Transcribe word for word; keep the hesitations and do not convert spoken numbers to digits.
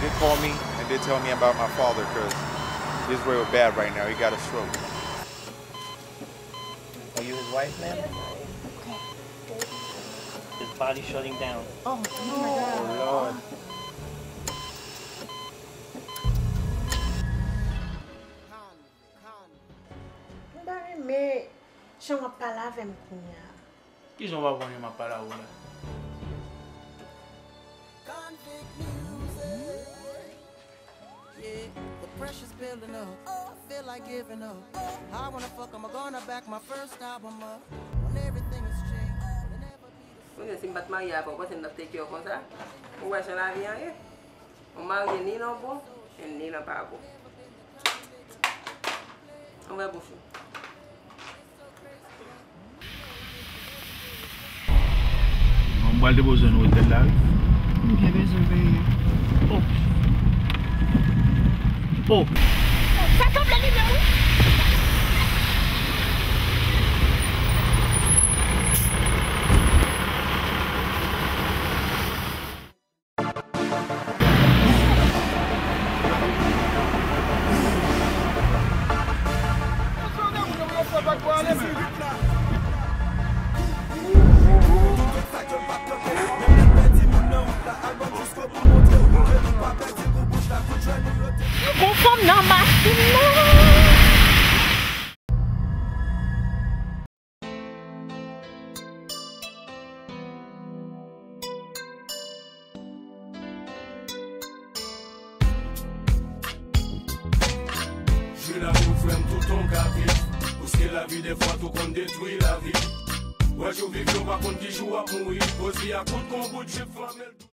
They call me and they tell me about my father because he's real bad right now. He got a stroke. Are you his wife, ma'am? His body shutting down. Oh, oh my God. Oh, Lord. M pa renmen jan w ap pale avè m kounye a. Kijan w ap konnen m ap pale avè w la? Yeah, the pressure's building up. I feel like giving up. I wanna fuck, I'm gonna back my first album up. When everything is changed, it'll never be the same. Mwen, si m pa t marye avè w, w panse m t ap take care w konsa? Ou wè jan lavi an ye? Ou marye ni nan bon, ni nan pa bon. Ann wè bouch ou. Bon, m pral depoze w nan otèl la, wi. M byen bezwen peye. Oh. Oh. Sa sanble li menm, wi. Gon fanm nan machin nan. Jwi lavi, frè m, tout on gate. Paske lavi, dèfwa, tou konn detwi lavi. Wè, jou viv yo pa konn ki jou w ap mouri. Koz vi a kout kon bout jip, flanm l.